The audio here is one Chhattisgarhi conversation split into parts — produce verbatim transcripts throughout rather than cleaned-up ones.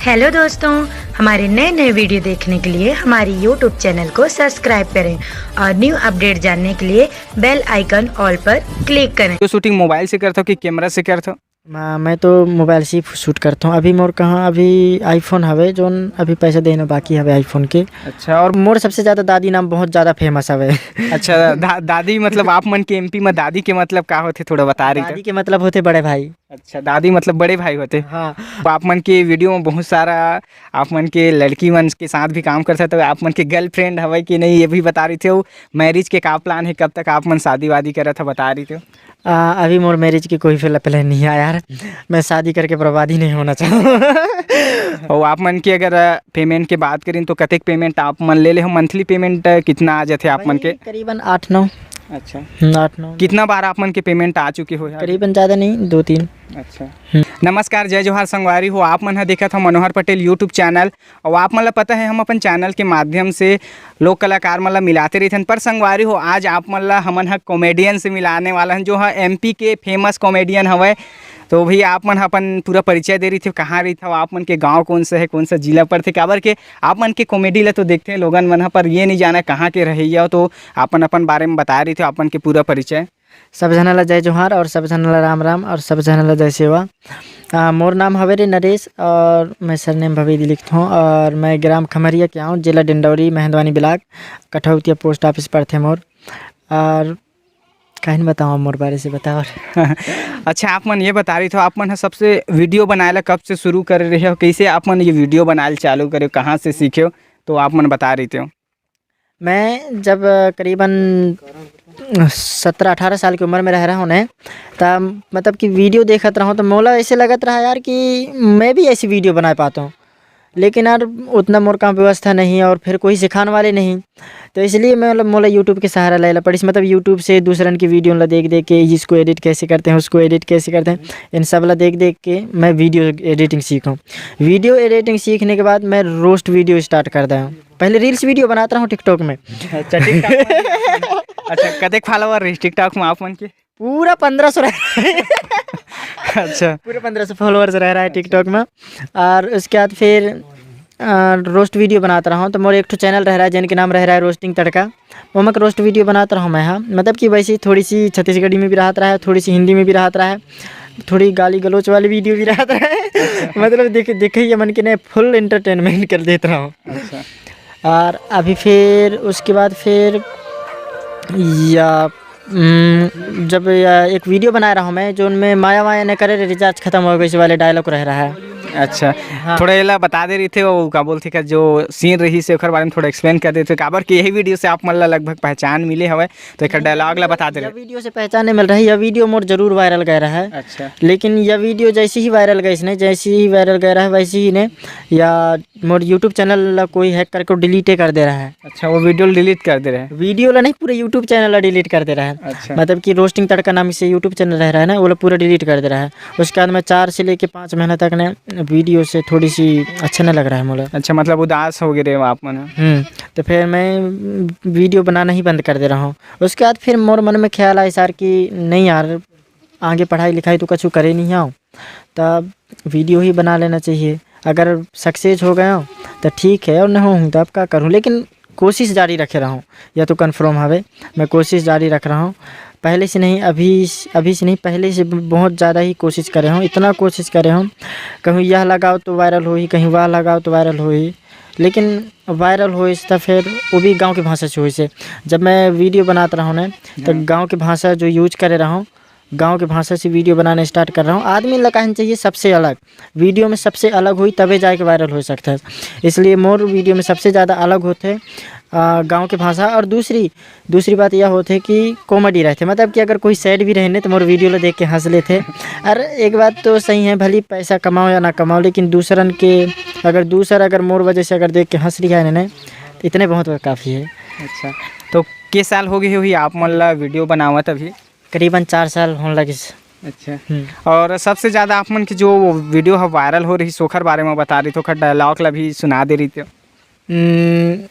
हेलो दोस्तों, हमारे नए नए वीडियो देखने के लिए हमारी यूट्यूब चैनल को सब्सक्राइब करें और न्यू अपडेट जानने के लिए बेल आइकन ऑल पर क्लिक करें। जो शूटिंग मोबाइल से करथो कि कैमरा से करथो? मैं, मैं तो मोबाइल से ही शूट करता हूँ। अभी मोर कहाँ, अभी आईफोन हवे, जोन अभी पैसा देना बाकी हवे आईफोन के। अच्छा, और मोर सबसे ज़्यादा दादी नाम बहुत ज़्यादा फेमस हवे। अच्छा, दा-, दादी मतलब आप मन के एमपी में दादी के मतलब का होथे, थोड़ा बता रही दादी तो? के मतलब होथे बड़े भाई। अच्छा, दादी मतलब बड़े भाई होथे। हाँ। तो आप मन के वीडियो में बहुत सारा आप मन के लड़की मन के साथ भी काम करथे, तो आप मन के गर्लफ्रेंड हवे कि नहीं, ये भी बता रही थे। मैरिज के का प्लान है, कब तक आप मन शादी वादी करत है, बता रही थे? आ, अभी मोर मैरिज के कोई फिलहाल प्लान नहीं है यार। मैं शादी करके बर्बाद ही नहीं होना चाहूँ। और आप मन की अगर पेमेंट के बात करें तो कतेक पेमेंट आप मन ले ले हो? मंथली पेमेंट कितना आ जाथे आप मन के? भाई, करीबन आठ नौ। अच्छा। हम्म, आठ नौ। कितना बार आप मन के पेमेंट आ चुके हो यार? करीबन ज़्यादा नहीं, दो तीन। अच्छा। हम्म। नमस्कार, जय जोहार संगवारी हो, आप मन ह देखत हो मनोहर पटेल यूट्यूब चैनल। और आप मन ला पता है, हम अपन चैनल के माध्यम से लोक कलाकार मन ला मिलाते रहिथन, पर संगवारी हो, आज आप मन ला हमन ह कॉमेडियन से मिलाने वाला हन, जो ह एमपी के फेमस कॉमेडियन हवय। तो भैया, आप मन ह अपन पूरा परिचय दे रहिथे, कहाँ रहिथव, आप मन के गांव कौन सा है, कौन सा जिला पड़थे, काबर के आप मन के कॉमेडी ला तो देखथे लोगन मन ह, पर ये नहीं जाना कहाँ के रहइया हो, तो अपन अपन बारे में बताए रहिथे, आप मन के पूरा परिचय। सब झन ला जय जोहार और सब झन ला राम राम और सब झन ला जय सेवा। आ, मोर नाम हवे रे नरेश और मैं सरनेम भवेदी लिखथों और मैं ग्राम खमरिया के आऊँ, जिला Dindori, Mehandwani block, Kathautiya post office पड़थे मोर। और काहे न बताऊँ मोर बारे से, बताओ। अच्छा, आप मन ये बता रही थो, आप मन ह सबसे वीडियो बनाए ला कब से शुरू कर रहे हो, कैसे आप मन ये वीडियो बनाए ला चालू करे हो, कहाँ से सीखे हो, तो आप मन बता रही थो। मैं जब, अ, करीबन सत्रह अठारह साल की उम्र में रह रहा हूँ ने, तब मतलब कि वीडियो देखत रहूँ तो मोला ऐसे लगत रहा यार कि मैं भी ऐसी वीडियो बना पाता हूँ, लेकिन यार उतना मोर काम व्यवस्था नहीं और फिर कोई सिखाने वाले नहीं, तो इसलिए मैं मतलब मोला यूट्यूब के सहारा लेला पड़िस। मतलब यूट्यूब से दूसरन की वीडियो ला देख देख के इसको एडिट कैसे करते हैं, उसको एडिट कैसे करते हैं, इन सब ला देख देख के मैं वीडियो एडिटिंग सीखूँ। वीडियो एडिटिंग सीखने के बाद मैं रोस्ट वीडियो स्टार्ट कर दें। पहले रील्स वीडियो बनाता रहूँ टिकटॉक में। अच्छा, टिकटॉक में। अच्छा, कतेक फॉलोअर रही टिकटॉक में आप मन के? पूरा पंद्रह सौ रह अच्छा। पूरा पंद्रह सौ फॉलोअर्स रह रहा है टिकटॉक में। और उसके बाद फिर रोस्ट वीडियो बनाता रहूँ, तो मोर एक ठो चैनल रह रहा है जिनके नाम रह रहा है रोस्टिंग तड़का। वो मैं रोस्ट वीडियो बनाता रहूँ मैं, हाँ, मतलब कि वैसे ही थोड़ी सी छत्तीसगढ़ी में भी रहता रहा है, थोड़ी सी हिंदी में भी रहता रहा है, थोड़ी गाली गलौच वाली वीडियो भी रहता रहा है। मतलब देख देखे ये मन के ने फुल एंटरटेनमेंट कर देता रहूँ। अच्छा। और अभी फिर उसके बाद फिर या, हम्म, जब या एक वीडियो बना रहा हूँ मैं, जो उनमें "माया माया ने करे रे, रिचार्ज खत्म हो गई" वाले डायलॉग रह रहा है। अच्छा। हाँ। थोड़ा एला बता दे रही थे, वो का बोलते का जो सीन रही से ओकर बारे में थोड़ा एक्सप्लेन कर देते, काबर कि यही वीडियो से आप मन ला लगभग पहचान मिले हवे, तो एक डायलॉग ला बता दे यह रहे। वीडियो से पहचान नहीं मिल रही, यह वीडियो मोर जरूर वायरल गए रहा है। अच्छा। लेकिन यह वीडियो जैसे ही वायरल गए इसने, जैसे ही वायरल गए रहा है वैसे ही ने या मोर यूट्यूब चैनल ला कोई हैक करके डिलीटे कर दे रहा है। अच्छा, वो वीडियो डिलीट कर दे रहे हैं। वीडियो ला नहीं, पूरे यूट्यूब चैनल ला डिलीट कर दे रहा है। अच्छा। मतलब कि रोस्टिंग तड़का नाम से यूट्यूब चैनल रह रहा है ना, वो लोग पूरा डिलीट कर दे रहा है। उसके बाद मैं चार से लेके पाँच महीने तक ने वीडियो से थोड़ी सी अच्छा नहीं लग रहा है मोला। अच्छा, मतलब उदास हो गए रहे हो आप मन? हम्म, तो फिर मैं वीडियो बनाना ही बंद कर दे रहा हूँ। उसके बाद फिर मोर मन में ख्याल आया सर कि नहीं यार, आगे पढ़ाई लिखाई तो कछु करे नहीं हूँ, तब वीडियो ही बना लेना चाहिए। अगर सक्सेस हो गया हूँ तो ठीक है, और नहीं हूँ तो अब क्या करूँ, लेकिन कोशिश जारी रखे रहूँ, यह तो कन्फर्म हवे। मैं कोशिश जारी रख रहा हूँ, पहले से नहीं, अभी अभी से नहीं, पहले से बहुत ज़्यादा ही कोशिश करे हूँ, इतना कोशिश करे हूँ, कहीं यह लगाओ तो वायरल हो ही, कहीं वह लगाओ तो वायरल हो ही, लेकिन वायरल हो इस तो फिर वो भी गाँव की भाषा से हुई से। जब मैं वीडियो बनाता रहूँ ना, तो हाँ। गाँव की भाषा जो यूज करे रहूँ, गाँव के भाषा से वीडियो बनाना स्टार्ट कर रहा हूँ। आदमी ला कहना चाहिए सबसे अलग, वीडियो में सबसे अलग हुई तबे जाके वायरल हो सकता है। इसलिए मोर वीडियो में सबसे ज़्यादा अलग होते गाँव के भाषा। और दूसरी दूसरी बात यह होते कि कॉमेडी रहते, मतलब कि अगर कोई सैड भी रहने तो मोर वीडियो ला देख के हंस लेते। और एक बात तो सही है, भली पैसा कमाओ या ना कमाओ, लेकिन दूसरन के अगर दूसर अगर मोर वजह से अगर देख के हंस रही है इन्हें, इतने बहुत काफ़ी है। अच्छा, तो के साल हो गए हुई आप मन ला वीडियो बनावत अभी? करीबन चार साल होने लगिस। अच्छा। हम्म। और सबसे ज़्यादा आप मन के जो वो वीडियो है वायरल हो रही, सोखर बारे में बता रही, तो ओखर डायलॉग ला भी सुना दे रही थी। हम्म,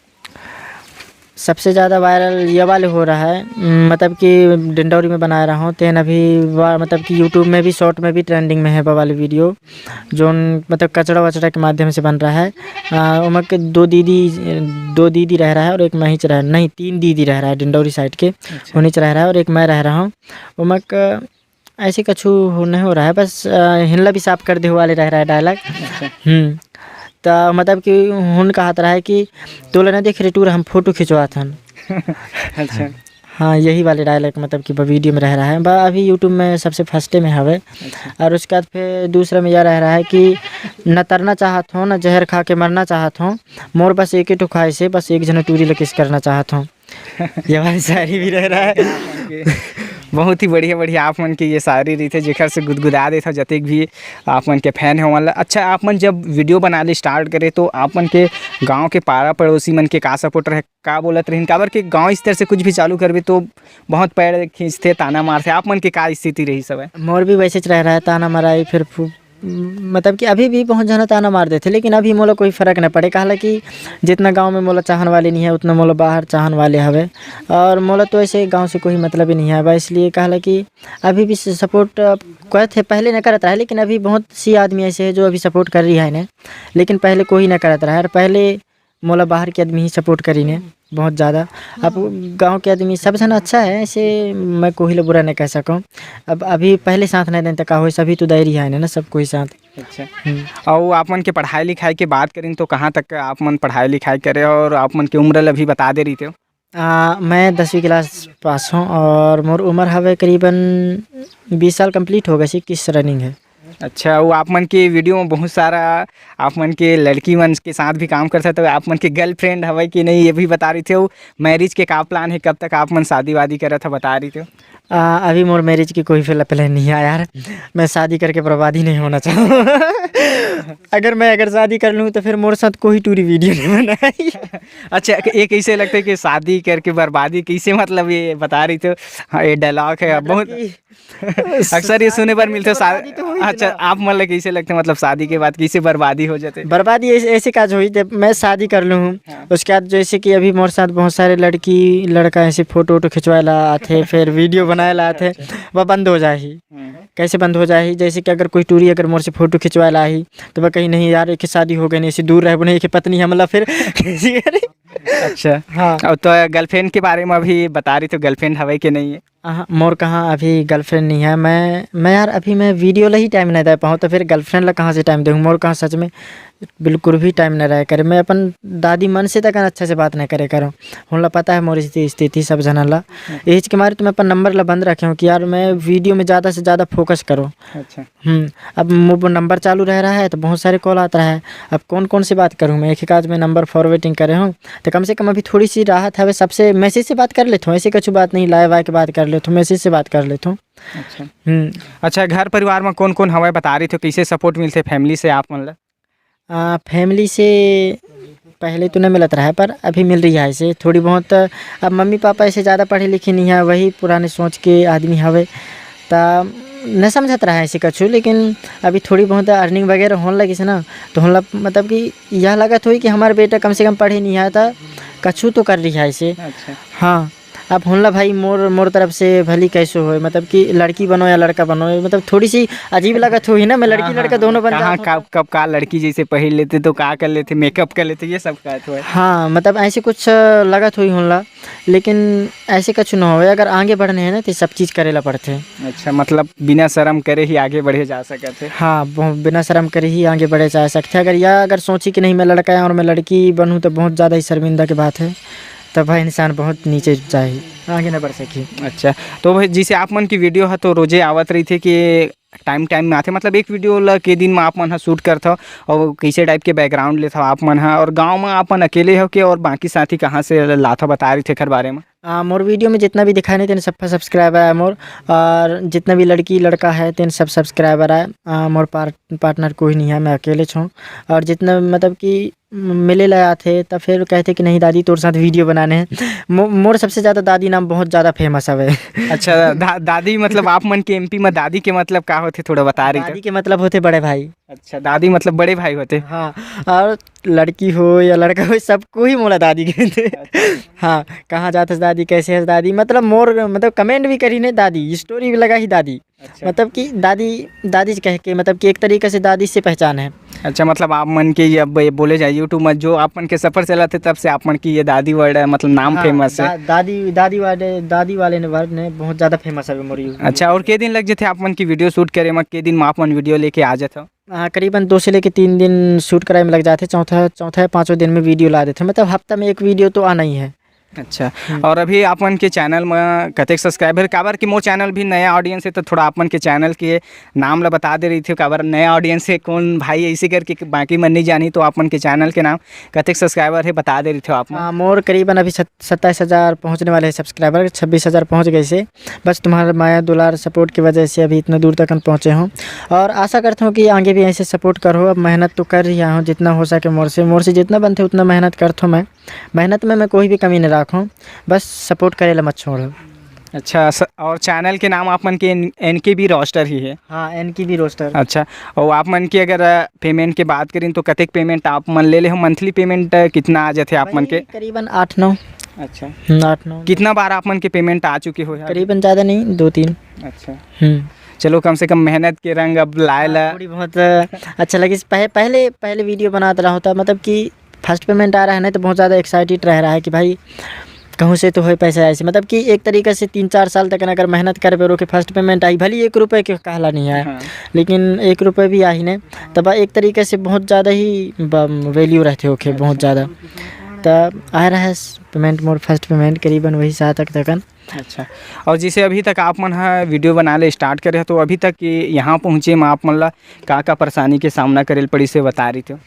सबसे ज़्यादा वायरल ये वाले हो रहा है, उम, मतलब कि डिंडौरी में बनाए रहा हूँ, तेन अभी वा-, मतलब कि YouTube में भी, शॉर्ट में भी ट्रेंडिंग में है वो वाली वीडियो, जोन मतलब कचड़ा वचड़ा के माध्यम से बन रहा है। आ, ओमा के दो दीदी, दो दीदी रह रहा है और एक मैं ही रह, नहीं, तीन दीदी रह रहा है डिंडौरी साइड के, अच्छा। उन्हीं रह रहा है और एक मैं रह रहा हूँ। ओमा के ऐसे कछु हो, नहीं हो रहा है, बस, अ, हिनला भी साफ कर दे वाले रह रहा है डायलॉग। अच्छा। हम्म, त मतलब कि हुन कहत रहा है कि "तोला न देख रे टूरा, हम फोटो खिंचवात हन।" अच्छा। हाँ, यही वाले डायलॉग मतलब कि ब-, वीडियो में रह रहा है, ब-, अभी YouTube में सबसे फर्स्टे में हवे। अच्छा। और उसके बाद फिर दूसरा में यह रह रहा है कि "न तरना चाहत हो, न जहर खा के मरना चाहत हो, मोर बस एक ही ठो ख्वाहिश है, बस एक झन टूरी ल किस करना चाहत हो।" ये वाली शायरी भी रह रहा है। बहुत ही बढ़िया, बढ़िया आप मन के ये शायरी रहिथे, जेकर से गुदगुदा देथे जतेक भी आप मन के फैन हे ओमन ला। अच्छा, आप मन जब वीडियो बनाए ले स्टार्ट करे, तो आप मन के गाँव के पारा पड़ोसी मन के का सपोर्ट रहे, का बोलत रहिन? काबर के गाँव स्तर से कुछ भी चालू करबे, तो बहुत पैर खींचथे, ताना मारथे। आप मन के का स्थिति रहिस हवय? मोर भी वैसे च रह रहा है, ताना मराई, फिर फू-, मतलब कि अभी भी बहुत झन ताना मार देथे, लेकिन अभी मोला कोई फर्क न पड़े। काहला कि जितना गाँव में मोला चाहन वाले नहीं है, उतना मोला बाहर चाहन वाले हवे। और मोला तो ऐसे गाँव से कोई मतलब ही नहीं है, बस इसलिए काहला कि अभी भी स-, सपोर्ट, अ, करत हे, पहले न करत रहा है, लेकिन अभी बहुत सी आदमी ऐसे है जो अभी सपोर्ट कर रही है इन्हें, लेकिन पहले कोई न करत रहा है। और पहले मोला बाहर के आदमी ही सपोर्ट करीन हे बहुत ज़्यादा। अब गाँव के आदमी सब झन अच्छा है, ऐसे मैं कोही ला बुरा नहीं कह सकूँ। अब अभी पहले साथ नहीं देन त का होइस, अभी तो दे रही है ना सब कोई साथ। अच्छा। हम्म। अउ आप मन के पढ़ाई लिखाई के बात करिन तो कहाँ तक आप मन पढ़ाई लिखाई करे और आप मन के उम्र ल भी बता दे रहितेव? आ, मैं दसवीं क्लास पास हूँ और मोर उम्र हवे करीबन बीस साल कंप्लीट हो गए, इक्कीस रनिंग है। अच्छा, वो आप मन के वीडियो में बहुत सारा आप मन के लड़की मन के साथ भी काम करथे, तो आप मन के गर्लफ्रेंड हवे कि नहीं, ये भी बता रहितेव। मैरिज के का प्लान है, कब तक आप मन शादी वादी करत ह, बता रहितेव। आ, अभी मोर मैरिज की कोई फिलहाल प्लान नहीं है यार। मैं शादी करके बर्बाद ही नहीं होना चाहूँ। अगर मैं, अगर शादी कर लूँ तो फिर मोर साथ कोई टूरी वीडियो नहीं बनाई। अच्छा, ये कैसे लगता है कि शादी करके बर्बादी कैसे, मतलब ये बता रहितेव? हाँ, ये डायलॉग है, मतलब बहुत कि अक्सर ये सुने बर मिलथे, शा-, बर्बादी तो होही अच्छा, ना। आप मन ल कइसे लगथे, मतलब शादी के बाद कइसे बर्बादी हो जाथे? बर्बादी ऐसे, ऐसे काज होही, जब मैं शादी कर लूँ हूँ, हाँ। उसके बाद जैसे कि अभी मोर साथ बहुत सारे लड़की, लड़का ऐसे फोटो वोटो खिंचवाए ला आथे, फिर वीडियो बनाए ला आथे, अच्छा। वह बंद हो जाही। हम्म। कैसे बंद हो जाही? जैसे कि अगर कोई टूरी अगर मोर से फोटो खिंचवाए ला आही, तो वह कही, "नहीं यार, एक शादी हो गई, नहीं, ऐसे दूर रहबो नहीं, एक पत्नी हमला फिर।" कैसे करे? अच्छा। हाँ। और तो गर्लफ्रेंड के बारे में अभी बता रहितेव, गर्लफ्रेंड हवे कि नहीं है? अहाँ, मोर कहाँ अभी गर्लफ्रेंड नहीं है। मैं, मैं यार अभी मैं वीडियो ला ही टाइम नहीं दे पाऊँ, तो फिर गर्लफ्रेंड ला कहाँ से टाइम दूँ? मोर कहाँ सच में बिल्कुल भी टाइम नहीं रहे करे। मैं अपन दादी मन से तक अच्छा से बात नहीं करे करूँ। हुन ला पता है मोर स्थिति, स्थिति सब जनन ला। हम्म। यही के मारे तो मैं अपन नंबर ला बंद रखे हूँ कि यार मैं वीडियो में ज़्यादा से ज़्यादा फोकस करूँ। अच्छा। हम्म, अब मो-, वो नंबर चालू रह रहा है तो बहुत सारे कॉल आता है। अब कौन कौन से बात करूँ मैं, एक एक आज मैं नंबर फॉरवर्डिंग करे हूँ। तो कम से कम अभी थोड़ी सी राहत हवे, सबसे मैसेज से बात कर लेथों, ऐसे कुछ बात नहीं, लाइव आके बात कर लेथों, मैसेज से बात कर लेथों। अच्छा। हम्म। अच्छा, घर परिवार में कौन कौन हवय, बता रहितेव, कैसे सपोर्ट मिलथे फैमिली से आप मन ला? आ, फैमिली से पहले तो नहीं मिलत रहा है, पर अभी मिल रही है ऐसे थोड़ी बहुत। अब मम्मी पापा ऐसे ज़्यादा पढ़े लिखे नहीं है, वही पुराने सोच के आदमी हवे, त न समझत रहा है ऐसे कछु, लेकिन अभी थोड़ी बहुत अर्निंग वगैरह होने लगी से ना, तो हम लोग मतलब कि यह लगत हुई कि हमारा बेटा कम से कम पढ़े नहीं आया था, कछु तो कर रही है ऐसे। अच्छा। हाँ, अब हुन ला भाई मोर, मोर तरफ से भली कैसे होए, मतलब कि लड़की बनो या लड़का बनो, मतलब थोड़ी सी अजीब लगत हुई ना, मैं लड़की हाँ, लड़का हाँ, दोनों बन कहाँ जाता हूँ। कब, कब का लड़की जैसे पहिर लेथे तो का कर लेथे, मेकअप कर लेथे, ये सब कहत हुए। हाँ, मतलब ऐसे कुछ लगत हुई हुन ला, लेकिन ऐसे कछु न होए, अगर आगे बढ़ने है ना तो सब चीज़ करे ला पड़थे। अच्छा, मतलब बिना शर्म करे ही आगे बढ़े जा सकत है। हाँ, बहु-, बिना शर्म करे ही आगे बढ़े जा सकथे। अगर या अगर सोची कि नहीं मैं लड़का है और मैं लड़की बनूँ तो बहुत ज़्यादा ही शर्मिंदा की बात है, तब भाई इंसान बहुत नीचे जाही, आगे न बढ़ सकी। अच्छा, तो भाई जैसे आप मन की वीडियो है तो रोजे आवत रहिथे कि टाइम टाइम में आथे, मतलब एक वीडियो ला के दिन में आप मन ह शूट करथव और कैसे टाइप के बैकग्राउंड लेथव आप मन ह, और गाँव में आप मन अकेले हो के और बाकी साथी कहाँ से लाथव, बता रहिथे एखर बारे में? आ, मोर वीडियो में जितना भी दिखाने तेन सबका सब्सक्राइबर आए मोर, और जितना भी लड़की लड़का है तेन सब सब्सक्राइबर आए। आ, मोर पार-, पार्टनर कोई नहीं है, मैं अकेले छूँ। और जितना मतलब कि मिले ला आथे, त फिर कहथे कि नहीं दादी, तोर साथ वीडियो बनाने हे। मो-, मोर सबसे ज्यादा दादी नाम बहुत ज्यादा फेमस हवे। अच्छा, दा-, दादी मतलब आप मन के एमपी में दादी के मतलब का होथे, थोड़ा बता रही तो? दादी के मतलब होथे बड़े भाई। अच्छा, दादी मतलब बड़े भाई होथे। हाँ, और लड़की हो या लड़का हो, सबको ही मोला दादी कहथे। अच्छा। हाँ, कहाँ जात हस दादी, कैसे हस दादी, मतलब मोर, मतलब कमेंट भी करी ने दादी, स्टोरी भी लगा ही दादी। अच्छा। मतलब कि दादी, दादी कह के, मतलब कि एक तरीके से दादी से पहचान है। अच्छा, मतलब आप मन के ये, अब ये बोले जाए YouTube में जो आप मन के सफर चलत हे, तब से आप मन की ये दादी वर्ड है, मतलब नाम हाँ, फेमस है। दा-, दादी, दादी वाले, दादी वाले ने वर्ड ने बहुत ज्यादा फेमस है मोर YouTube में। अच्छा, और के दिन लग जाथे आप मन की वीडियो शूट करे में, के दिन में आप मन वीडियो लेके आ जाथव? हाँ, करीबन दो से लेके तीन दिन शूट कराए में लग जाथे, चौथा, चौथा या पाँचवें दिन में वीडियो ला देथे, मतलब हफ्ता में एक वीडियो तो आना ही है। अच्छा, हम्म। और अभी आप मन के चैनल में कतेक सब्सक्राइबर? काबर कि मोर चैनल भी नया ऑडियंस है, तो थोड़ा आप मन के चैनल के नाम ला बता दे रही थी, काबर नया ऑडियंस है, कौन भाई ऐसे करके बाकी मन नहीं जानी, तो आप मन के चैनल के नाम कतेक सब्सक्राइबर है बता दे रही थी आप मन। हाँ, मोर करीबन अभी सत-, सत्ताईस हजार पहुँचने वाले हैं सब्सक्राइबर, छब्बीस हजार पहुँच गए से। बस तुम्हारा माया दुलार सपोर्ट की वजह से अभी इतना दूर तक हम पहुँचे हों, और आशा करता हूँ कि आगे भी ऐसे सपोर्ट करो। अब मेहनत तो कर रहा हूँ जितना हो सके मोर से, मोर से जितना बनते उतना मेहनत करता हूँ मैं। मेहनत में मैं कोई भी कमी नहीं रखूँ, बस सपोर्ट करे ला मत छोड़ो। अच्छा, स-, और चैनल के नाम आप मन के एन-, एनकेबी रोस्टर ही है? हाँ, एनकेबी रोस्टर। अच्छा, और आप मन की अगर, अ, पेमेंट के बात करें तो कतेक पेमेंट आप मन ले ले हो? मंथली पेमेंट, अ, कितना आ जाथे आप मन के? वही करीबन आठ नौ। अच्छा। हम्म, आठ नौ। कितना बार आप मन के पेमेंट आ चुके हो यार? करीबन ज़्यादा नहीं, दो तीन। अच्छा। हम्म। चलो, कम से कम मेहनत के रंग अब लाए हाँ, ला। थोड़ी बहुत, अ, अच्छा लगे। पह-, पहले, पहले वीडियो बनाता रहा होता, मतलब कि फर्स्ट पेमेंट आ रहा है ना, तो बहुत ज़्यादा एक्साइटेड रह रहा है कि भाई कहूँ से तो होए पैसा ऐसे, मतलब कि एक तरीके से तीन चार साल तक अगर मेहनत करबे, रोके फर्स्ट पेमेंट आई, भले एक रुपये के कहला नहीं आए, हाँ। लेकिन एक रुपये भी आ ही नहीं, तब एक तरीके से बहुत ज़्यादा ही ब-, वैल्यू रहते होखे, बहुत अच्छा। ज़्यादा। तब आ रहा है पेमेंट, मोर फर्स्ट पेमेंट करीबन वही सात तक तकन। अच्छा, और जैसे अभी तक आप मन ह वीडियो बनाए ले स्टार्ट करे हो, तो अभी तक ये यहाँ पहुँचे में आप मन ला का-का परेशानी के सामना करे ल पड़ी, से बता रही थो?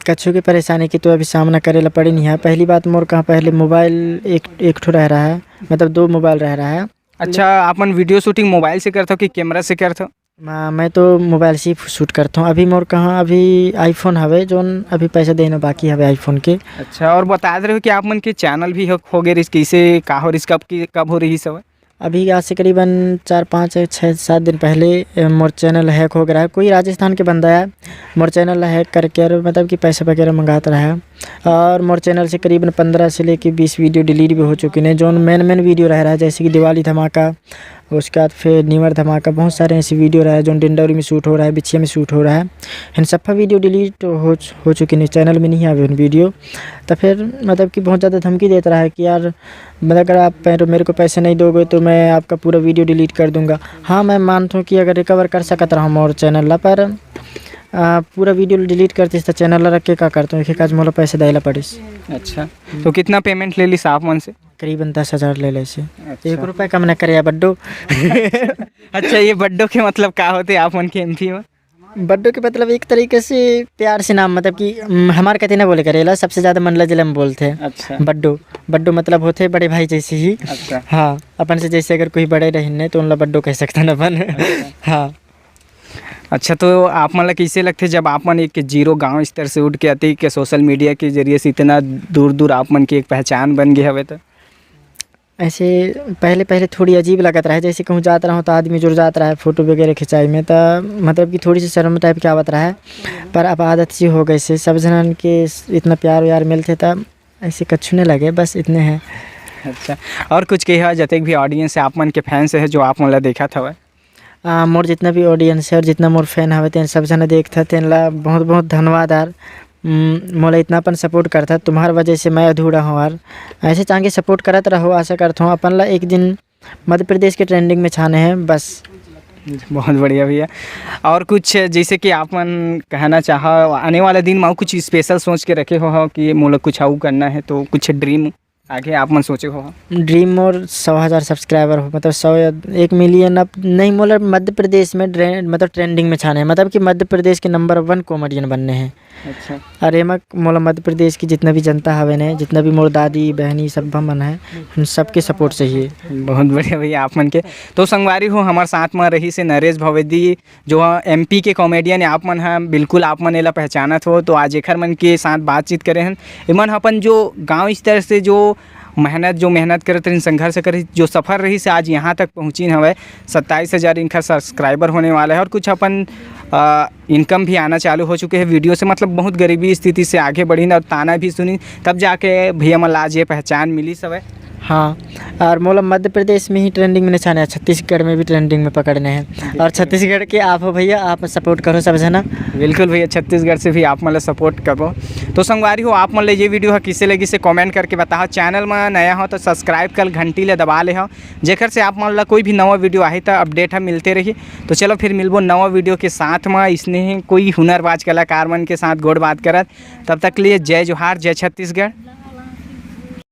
कछु के परेशानी के तो अभी सामना करे ला पड़े नहीं है। पहली बात, मोर कहाँ पहले मोबाइल एक, एक ठो रह रहा है, मतलब दो मोबाइल रह रहा है। अच्छा, आप मन वीडियो शूटिंग मोबाइल से करथो कि कैमरा से करथो? मा-, मैं तो मोबाइल से ही शूट करता हूँ। अभी मोर कहाँ अभी iPhone हवे, जोन अभी पैसा देना बाकी हवे iPhone के। अच्छा, और बता दे रहे हो कि आप मन के चैनल भी हो, हो गए रिस, कैसे का हो रिस, कब की, कब हो रही सब? अभी आज से करीबन चार, पाँच, छः, सात दिन पहले, ए, मोर चैनल हैक हो गया है। कोई राजस्थान के बंदा है, मोर चैनल हैक करके और मतलब कि पैसा वगैरह मंगाता रहा है। और मोर चैनल से करीबन पन्द्रह से लेके बीस वीडियो डिलीट भी हो चुके हैं, जोन मेन, मेन वीडियो रह रहा है, जैसे कि दिवाली धमाका, उसके बाद फिर नीमर धमाका, बहुत सारे ऐसे वीडियो रहा है, जोन डिंडौरी में शूट हो रहा है, बिछिया में शूट हो रहा है, इन सफा वीडियो डिलीट हो, हो चुके हैं, चैनल में नहीं आवे उन वीडियो। तो फिर मतलब कि बहुत ज़्यादा धमकी देता रहा है कि यार, मतलब अगर आप मेरे, मेरे को पैसे नहीं दोगे तो मैं आपका पूरा वीडियो डिलीट कर दूंगा। हाँ, मैं मानता हूँ कि अगर रिकवर कर सकत रहा मोर चैनल ला, पर, आ, पूरा वीडियो डिलीट करतीस तो चैनल ला रख के का करता हूँ, एक आज मोला पैसे देला पड़ीस। अच्छा, तो कितना पेमेंट ले लिस आप मन से? करीबन दस हजार ले ले से। अच्छा। एक रुपये कम ना करे या बड्डो। अच्छा, ये बड्डो के मतलब का होते आप मन के एमपी में? बड्डो के मतलब एक तरीके से प्यार से नाम, मतलब कि, उम, हमार कते ना बोले करेला, सबसे ज्यादा मंडला जिला में बोलते हैं। अच्छा। बड्डो, बड्डो मतलब होते बड़े भाई जैसे ही। अच्छा। हाँ, अपन से जैसे अगर कोई बड़े रहिन ने तो उनला बड्डो कह सकते हैं अपन। अच्छा। हाँ। अच्छा, तो आप मन ला कैसे लगथे जब आप मन एक जीरो गांव स्तर से उठ के अति के सोशल मीडिया के जरिए से इतना दूर दूर आप मन की एक पहचान बन गए हवे तो? ऐसे पहले, पहले थोड़ी अजीब लगत रहा है, जैसे कहूँ जात रहा हूँ तो आदमी जुड़ जात रहा है फोटो वगैरह खिंचाई में, तो मतलब कि थोड़ी सी शर्म टाइप की आवत रहा है, पर अब आदत सी हो गई से, सब जनन के इतना प्यार व्यार मिलते तब ऐसे कछु नहीं लगे, बस इतने हैं। अच्छा, और कुछ कही जतक भी ऑडियंस है आप मन के फैंस है जो आप मन ला देखत हवय? आ, मोर जितना भी ऑडियंस है और जितना मोर फैन हवे तेन सब झन देखथव, तेन ला बहुत बहुत धन्यवाद यार। उम, मोला इतना अपन सपोर्ट करथव, तुम्हार वजह से मैं अधूरा हूँ यार। ऐसे चांगे सपोर्ट करत रहो, आशा करता हूँ अपन ला एक दिन मध्य प्रदेश के ट्रेंडिंग में छाने हैं बस। बहुत बढ़िया भैया। और कुछ जैसे कि आप मन कहना चाहो आने वाला दिन में कुछ स्पेशल सोच के रखे हो, हो कि मोला कुछ आऊ करना है, तो कुछ ड्रीम? आगे आप मन सोचे हो? ड्रीम मोर सौ हजार सब्सक्राइबर हो, मतलब सौ या एक मिलियन। अब नहीं, मोला मध्य प्रदेश में ट्रेंड, मतलब ट्रेंडिंग में छाने है, मतलब कि मध्य प्रदेश के नंबर वन कॉमेडियन बनने हैं। अच्छा। और एमा मोला मध्य प्रदेश की जितना भी जनता हवे ने, जितना भी मोर दादी बहनी सब मन है, उन सबके सपोर्ट चाहिए। बहुत बढ़िया भैया आप मन के। तो संगवारी हो, हमारे साथ में रही से नरेश भवेदी, जो एमपी के कॉमेडियन है। आप मन ह बिल्कुल, आप मन एला पहचानत हो, तो आज एखर मन के साथ बातचीत करे हन। एमन ह अपन जो गांव स्तर से जो मेहनत, जो मेहनत करत रहिन, संघर्ष करत रहिन, जो सफर रहिस आज यहाँ तक पहुँचिन हवय। सत्ताईस हजार इनका सब्सक्राइबर होने वाला है और कुछ अपन इनकम भी आना चालू हो चुके हैं वीडियो से। मतलब बहुत गरीबी स्थिति से आगे बढ़िन और ताना भी सुनिन, तब जाके भैया मन ला आज ये पहचान मिलिस हवय। हाँ, और मोला मध्य प्रदेश में ही ट्रेंडिंग में नहीं छाने, छत्तीसगढ़ में भी ट्रेंडिंग में पकड़ने हैं। और छत्तीसगढ़ के आप हो भैया, आप सपोर्ट करो सब जना। बिल्कुल भैया, छत्तीसगढ़ से भी आप मन ला सपोर्ट करबो। तो संगवारी हो, आप मन ला ये वीडियो ह किसे लगिस से कमेंट करके बताओ। चैनल में नया हो तो सब्सक्राइब कर, घंटी ले दबा ले हो, जेकर से आप मन ला कोई भी नवा वीडियो आही त अपडेट ह मिलते रही। तो चलो फिर मिलबो नवा वीडियो के साथ में, इसने ही कोई हुनरबाज कलाकार मन के साथ गोठ बात करत। तब तक लिए जय जोहार, जय छत्तीसगढ़।